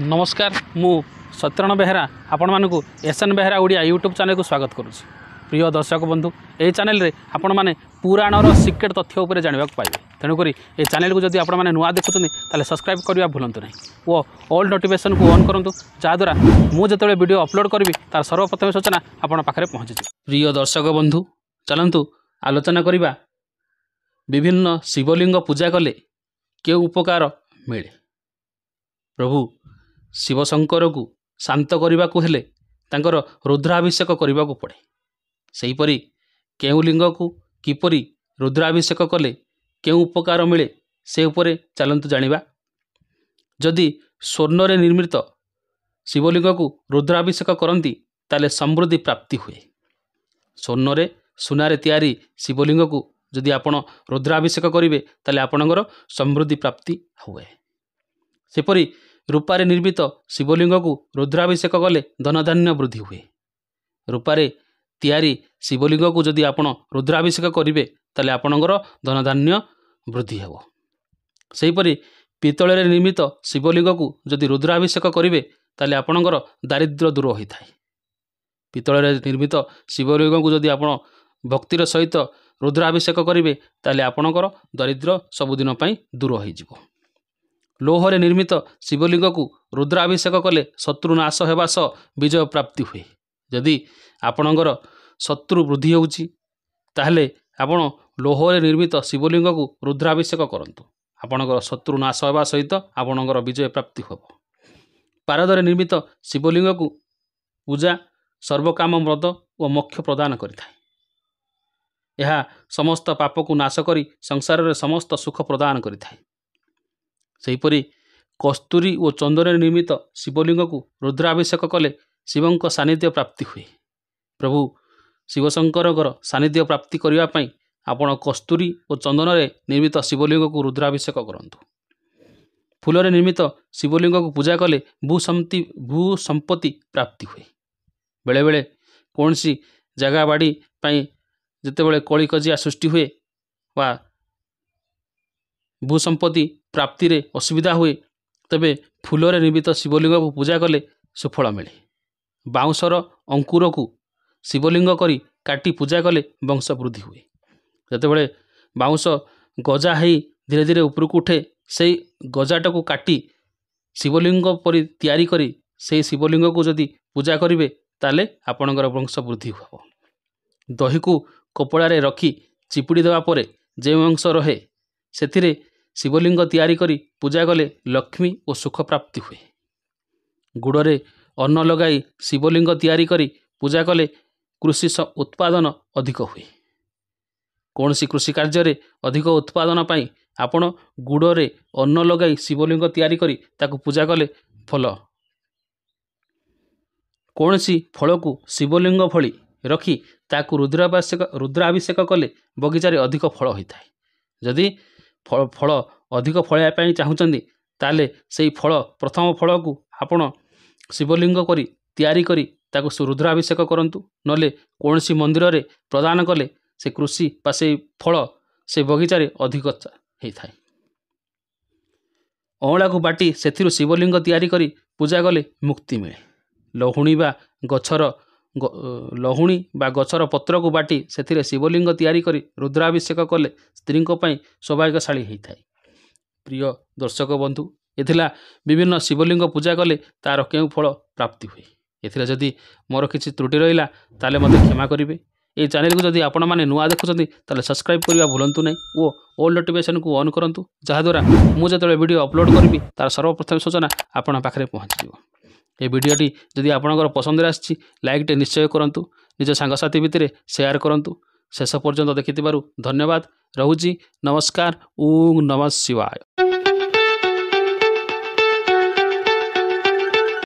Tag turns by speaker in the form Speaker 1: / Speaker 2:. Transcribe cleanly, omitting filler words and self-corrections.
Speaker 1: ନମସ୍କାର, ମୁଁ ସତ୍ୟନାରାୟଣ ବେହେରା ଆପଣମାନଙ୍କୁ S N Behera Odia YouTube ଚ୍ୟାନେଲକୁ ସ୍ୱାଗତ କରୁଛି। ପ୍ରିୟ ଦର୍ଶକ ବନ୍ଧୁ, ଏହି ଚ୍ୟାନେଲରେ ଆପଣମାନେ ପୁରାଣର ସିକ୍ରେଟ୍ ତଥ୍ୟ ଉପରେ ଜାଣିବାକୁ ପାଇବେ। ତେଣୁକରି ଏହି ଚ୍ୟାନେଲକୁ ଯଦି ଆପଣମାନେ ନୂଆ ଦେଖୁଛନ୍ତି, ତାହେଲେ ସବସ୍କ୍ରାଇବ୍ କରିବା ଭୁଲନ୍ତୁ ନାହିଁ ଓ ଅଲ୍ ନୋଟିଫିକେସନ୍କୁ ଅନ୍ କରନ୍ତୁ, ଯାହାଦ୍ୱାରା ମୁଁ ଯେତେବେଳେ ଭିଡ଼ିଓ ଅପଲୋଡ଼ କରିବି, ତାର ସର୍ବପ୍ରଥମେ ସୂଚନା ଆପଣଙ୍କ ପାଖରେ ପହଞ୍ଚିଯିବ। ପ୍ରିୟ ଦର୍ଶକ ବନ୍ଧୁ, ଚାଲନ୍ତୁ ଆଲୋଚନା କରିବା ବିଭିନ୍ନ ଶିବଲିଙ୍ଗ ପୂଜା କଲେ କେଉଁ ଉପକାର ମିଳେ। ପ୍ରଭୁ ଶିବଶଙ୍କରକୁ ଶାନ୍ତ କରିବାକୁ ହେଲେ ତାଙ୍କର ରୁଦ୍ରାଭିଷେକ କରିବାକୁ ପଡ଼େ। ସେହିପରି କେଉଁ ଲିଙ୍ଗକୁ କିପରି ରୁଦ୍ରାଭିଷେକ କଲେ କେଉଁ ଉପକାର ମିଳେ, ସେ ଉପରେ ଚାଲନ୍ତୁ ଜାଣିବା। ଯଦି ସ୍ୱର୍ଣ୍ଣରେ ନିର୍ମିତ ଶିବଲିଙ୍ଗକୁ ରୁଦ୍ରାଭିଷେକ କରନ୍ତି, ତାହେଲେ ସମୃଦ୍ଧି ପ୍ରାପ୍ତି ହୁଏ। ସ୍ୱର୍ଣ୍ଣରେ, ସୁନାରେ ତିଆରି ଶିବଲିଙ୍ଗକୁ ଯଦି ଆପଣ ରୁଦ୍ରାଭିଷେକ କରିବେ, ତାହେଲେ ଆପଣଙ୍କର ସମୃଦ୍ଧି ପ୍ରାପ୍ତି ହୁଏ। ସେପରି ରୂପାରେ ନିର୍ମିତ ଶିବଲିଙ୍ଗକୁ ରୁଦ୍ରାଭିଷେକ କଲେ ଧନଧାନ୍ୟ ବୃଦ୍ଧି ହୁଏ। ରୂପାରେ ତିଆରି ଶିବଲିଙ୍ଗକୁ ଯଦି ଆପଣ ରୁଦ୍ରାଭିଷେକ କରିବେ, ତାହେଲେ ଆପଣଙ୍କର ଧନଧାନ୍ୟ ବୃଦ୍ଧି ହେବ। ସେହିପରି ପିତ୍ତଳରେ ନିର୍ମିତ ଶିବଲିଙ୍ଗକୁ ଯଦି ରୁଦ୍ରାଭିଷେକ କରିବେ, ତାହେଲେ ଆପଣଙ୍କର ଦାରିଦ୍ର୍ୟ ଦୂର ହୋଇଥାଏ। ପିତ୍ତଳରେ ନିର୍ମିତ ଶିବଲିଙ୍ଗକୁ ଯଦି ଆପଣ ଭକ୍ତିର ସହିତ ରୁଦ୍ରାଭିଷେକ କରିବେ, ତାହେଲେ ଆପଣଙ୍କର ଦରିଦ୍ର ସବୁଦିନ ପାଇଁ ଦୂର ହୋଇଯିବ। ଲୌହରେ ନିର୍ମିତ ଶିବଲିଙ୍ଗକୁ ରୁଦ୍ରାଭିଷେକ କଲେ ଶତ୍ରୁ ନାଶ ହେବା ସହ ବିଜୟ ପ୍ରାପ୍ତି ହୁଏ। ଯଦି ଆପଣଙ୍କର ଶତ୍ରୁ ବୃଦ୍ଧି ହେଉଛି, ତାହେଲେ ଆପଣ ଲୌହରେ ନିର୍ମିତ ଶିବଲିଙ୍ଗକୁ ରୁଦ୍ରାଭିଷେକ କରନ୍ତୁ। ଆପଣଙ୍କର ଶତ୍ରୁ ନାଶ ହେବା ସହିତ ଆପଣଙ୍କର ବିଜୟ ପ୍ରାପ୍ତି ହେବ। ପାରଦରେ ନିର୍ମିତ ଶିବଲିଙ୍ଗକୁ ପୂଜା ସର୍ବକାମ ବ୍ରତ ଓ ମୋକ୍ଷ ପ୍ରଦାନ କରିଥାଏ। ଏହା ସମସ୍ତ ପାପକୁ ନାଶ କରି ସଂସାରରେ ସମସ୍ତ ସୁଖ ପ୍ରଦାନ କରିଥାଏ। ସେହିପରି କସ୍ତୁରୀ ଓ ଚନ୍ଦନରେ ନିର୍ମିତ ଶିବଲିଙ୍ଗକୁ ରୁଦ୍ରାଭିଷେକ କଲେ ଶିବଙ୍କ ସାନ୍ନିଧ୍ୟ ପ୍ରାପ୍ତି ହୁଏ। ପ୍ରଭୁ ଶିବଶଙ୍କରଙ୍କର ସାନ୍ନିଧ୍ୟ ପ୍ରାପ୍ତି କରିବା ପାଇଁ ଆପଣ କସ୍ତୁରୀ ଓ ଚନ୍ଦନରେ ନିର୍ମିତ ଶିବଲିଙ୍ଗକୁ ରୁଦ୍ରାଭିଷେକ କରନ୍ତୁ। ଫୁଲରେ ନିର୍ମିତ ଶିବଲିଙ୍ଗକୁ ପୂଜା କଲେ ଭୂ ସମ୍ପତ୍ତି ପ୍ରାପ୍ତି ହୁଏ। ବେଳେବେଳେ କୌଣସି ଜାଗା ବାଡ଼ି ପାଇଁ ଯେତେବେଳେ କଳିକଜିଆ ସୃଷ୍ଟି ହୁଏ ବା ଭୂ ସମ୍ପତ୍ତି ପ୍ରାପ୍ତିରେ ଅସୁବିଧା ହୁଏ, ତେବେ ଫୁଲରେ ନିର୍ମିତ ଶିବଲିଙ୍ଗକୁ ପୂଜା କଲେ ସୁଫଳ ମିଳେ। ବାଉଁଶର ଅଙ୍କୁରକୁ ଶିବଲିଙ୍ଗ କରି କାଟି ପୂଜା କଲେ ବଂଶ ବୃଦ୍ଧି ହୁଏ। ଯେତେବେଳେ ବାଉଁଶ ଗଜା ହେଇ ଧୀରେ ଧୀରେ ଉପରକୁ ଉଠେ, ସେଇ ଗଜାଟାକୁ କାଟି ଶିବଲିଙ୍ଗ ପରି ତିଆରି କରି ସେଇ ଶିବଲିଙ୍ଗକୁ ଯଦି ପୂଜା କରିବେ, ତାହେଲେ ଆପଣଙ୍କର ବଂଶ ବୃଦ୍ଧି ହେବ। ଦହିକୁ କପଡ଼ାରେ ରଖି ଚିପୁଡ଼ି ଦେବା ପରେ ଯେଉଁ ଅଂଶ ରହେ, ସେଥିରେ ଶିବଲିଙ୍ଗ ତିଆରି କରି ପୂଜା କଲେ ଲକ୍ଷ୍ମୀ ଓ ସୁଖ ପ୍ରାପ୍ତି ହୁଏ। ଗୁଡ଼ରେ ଅନ୍ନ ଲଗାଇ ଶିବଲିଙ୍ଗ ତିଆରି କରି ପୂଜା କଲେ କୃଷି ଉତ୍ପାଦନ ଅଧିକ ହୁଏ। କୌଣସି କୃଷି କାର୍ଯ୍ୟରେ ଅଧିକ ଉତ୍ପାଦନ ପାଇଁ ଆପଣ ଗୁଡ଼ରେ ଅନ୍ନ ଲଗାଇ ଶିବଲିଙ୍ଗ ତିଆରି କରି ତାକୁ ପୂଜା କଲେ ଭଲ। କୌଣସି ଫଳକୁ ଶିବଲିଙ୍ଗ ଭଳି ରଖି ତାକୁ ରୁଦ୍ରାଭିଷେକ କଲେ ବଗିଚାରେ ଅଧିକ ଫଳ ହୋଇଥାଏ। ଯଦି ଫଳ ଅଧିକ ଫଳାଇବା ପାଇଁ ଚାହୁଁଛନ୍ତି, ତାହେଲେ ସେଇ ଫଳ, ପ୍ରଥମ ଫଳକୁ ଆପଣ ଶିବଲିଙ୍ଗ କରି ତିଆରି କରି ତାକୁ ରୁଦ୍ରାଭିଷେକ କରନ୍ତୁ, ନହେଲେ କୌଣସି ମନ୍ଦିରରେ ପ୍ରଦାନ କଲେ ସେ କୃଷି ବା ସେଇ ଫଳ ସେ ବଗିଚାରେ ଅଧିକ ହେଇଥାଏ। ଅଁଳାକୁ ବାଟି ସେଥିରୁ ଶିବଲିଙ୍ଗ ତିଆରି କରି ପୂଜା କଲେ ମୁକ୍ତି ମିଳେ। ଲହୁଣୀ ବା ଗଛର ପତ୍ରକୁ ବାଟି ସେଥିରେ ଶିବଲିଙ୍ଗ ତିଆରି କରି ରୁଦ୍ରାଭିଷେକ କଲେ ସ୍ତ୍ରୀଙ୍କ ପାଇଁ ସୌଭାଗ୍ୟଶାଳୀ ହେଇଥାଏ। ପ୍ରିୟ ଦର୍ଶକ ବନ୍ଧୁ, ଏ ଥିଲା ବିଭିନ୍ନ ଶିବଲିଙ୍ଗ ପୂଜା କଲେ ତା'ର କେଉଁ ଫଳ ପ୍ରାପ୍ତି ହୁଏ। ଏଥିରେ ଯଦି ମୋର କିଛି ତ୍ରୁଟି ରହିଲା, ତାହେଲେ ମୋତେ କ୍ଷମା କରିବେ। ଏହି ଚ୍ୟାନେଲକୁ ଯଦି ଆପଣମାନେ ନୂଆ ଦେଖୁଛନ୍ତି, ତାହେଲେ ସବସ୍କ୍ରାଇବ୍ କରିବା ଭୁଲନ୍ତୁ ନାହିଁ ଓ ଅଲ୍ ନୋଟିଫିକେସନ୍କୁ ଅନ୍ କରନ୍ତୁ, ଯାହାଦ୍ୱାରା ମୁଁ ଯେତେବେଳେ ଭିଡ଼ିଓ ଅପଲୋଡ଼ କରିବି, ତା'ର ସର୍ବପ୍ରଥମେ ସୂଚନା ଆପଣଙ୍କ ପାଖରେ ପହଞ୍ଚିଯିବ। ଏ ଭିଡ଼ିଓଟି ଯଦି ଆପଣଙ୍କର ପସନ୍ଦରେ ଆସିଛି, ଲାଇକ୍ଟେ ନିଶ୍ଚୟ କରନ୍ତୁ, ନିଜ ସାଙ୍ଗସାଥି ଭିତରେ ସେୟାର କରନ୍ତୁ। ଶେଷ ପର୍ଯ୍ୟନ୍ତ ଦେଖିଥିବାରୁ ଧନ୍ୟବାଦ। ରହୁଛି, ନମସ୍କାର। ଓଁ ନମଃ ଶିବାୟ।